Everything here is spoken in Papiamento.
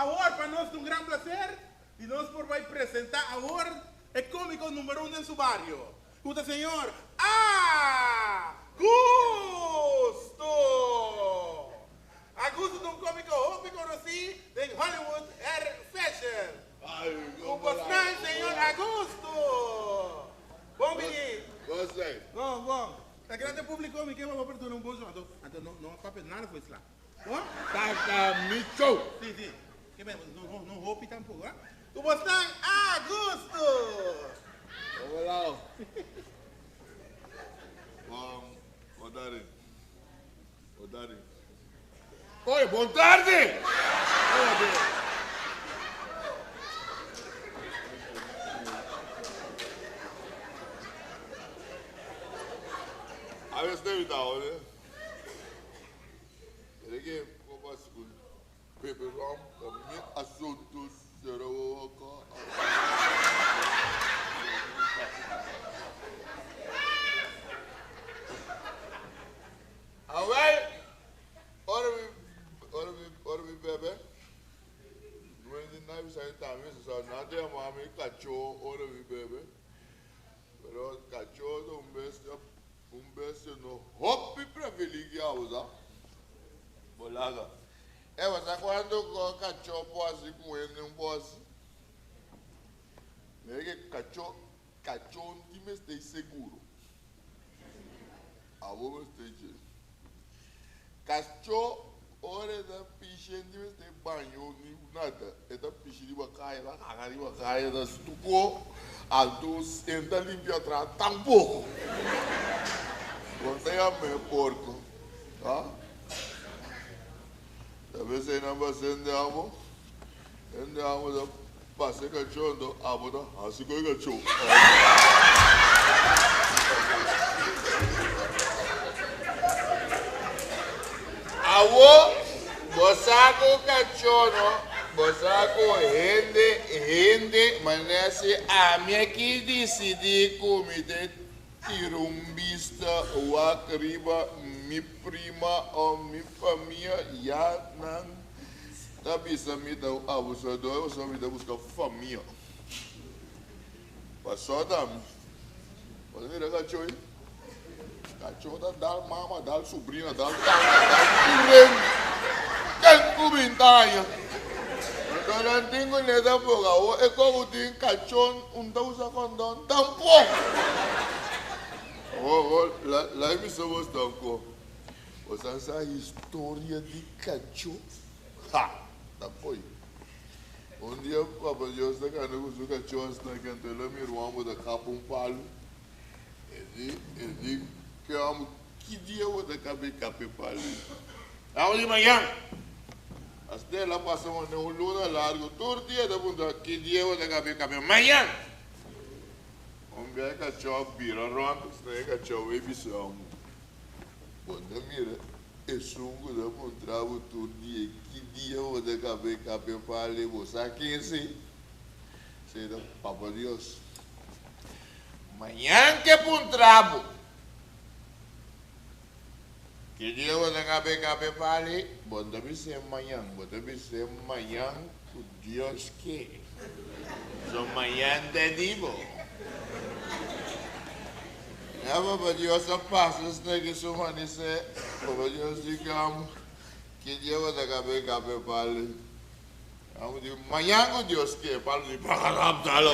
Awor pa nos ta un gran placer di nos por bai presenta awor e comico numero un den su bario, cu ta señor Agusto! Agusto ta un comico hopi conoci den Hollywood Hair Fashion. Cu bosnan señor Agusto! Bon bini! Bon, bon. Ta grande publico mi ke pa bo perdona un boso anto anto no no papia nada for isla. Bon? Tata mi show! Si, si. Ke ben no no no hopi tampoco ha. Cu bosnan Agusto! Hola. Bon, bon tardi. Bon tardi. Oye, bon tardi! A ver, Stevie, ta hoor. Kere ke ko pa school. Pepe rom ta mi asuntu sera wowo. Awel, ora mi, ora mi, ora mi bebe, nueve di nai bisa tambe, so nan ta yama mi kachó ora mi bebe, pero kachó ta un bestia, un bestia no hopi prefiligiá, bo sa. Bo laga. E bo sa kuantu ku kachó por hasi ku hende un por hasi? Mira ke kachó, kachó no tin mester seguro. Abo mester dje. Kachó ora e ta pishi e no mester baño ni nada. E ta pishi riba kaya, ta kaga riba kaya, ta stuko, anto e no ta limpia atras tampoko. Bo ta yama e porko, ha? Ta bes einan basa hende amo, hende amo ta pasa e kachó anto abo ta hasi ku e kachó. Awo bo sa ku kachó no, bo sa ku hende, hende manera si ami aki disidí ku mi ta tira un bista wak riba mi prima o mi famia ya nan ta bisa mi ta un abusador pasobra mi ta buska famia. Pasó ta mi. Bo ta mira kachó ei? Kachó ta dal mama, dal subrina, dal tanta, dal tur hende. Ken ku bin ta haña? Anto nan tin ku ne tampoco. Awor e koku tin kachó un ta usa kondon tampoco. Awor, awor, la'i bisa bos tampoco. Bo sa sa historia di kachó? Ha! Ta koy. Un dia Papa Dios ta kanda ku su kachósnan ke anto el a mira un hòmber ta kap un palu. E di, e di ku e hòmber, Ki dia bo ta kaba e kap e palu ei? Awe di mañan! Asina el a pasa manera un luna largu, tur dia e ta puntra, Ki dia bo ta kaba e kap e? Mañan! Un bia e kachó a bira rònt, asina e kachó bai bisa e hòmber, Bo ta mira Esun ku ta puntra bo tur dia ki dia bo ta kape kape pali, bo sa ken si? Si ta Papa Dios. Mañan ke puntra bo ki dia bo ta kape kape pali, bo no ta bis'é mañan, bo ta bis'é mañan ku Dios ke. So mañan ta di bo. Ya Papa Dios a pasa esnan ki su manisé. Papa Dios di Cam, Ki dia bo ta kabe kape pali? Cam di, Mañan ku Dios ke. Pali di, Pakarap dalo.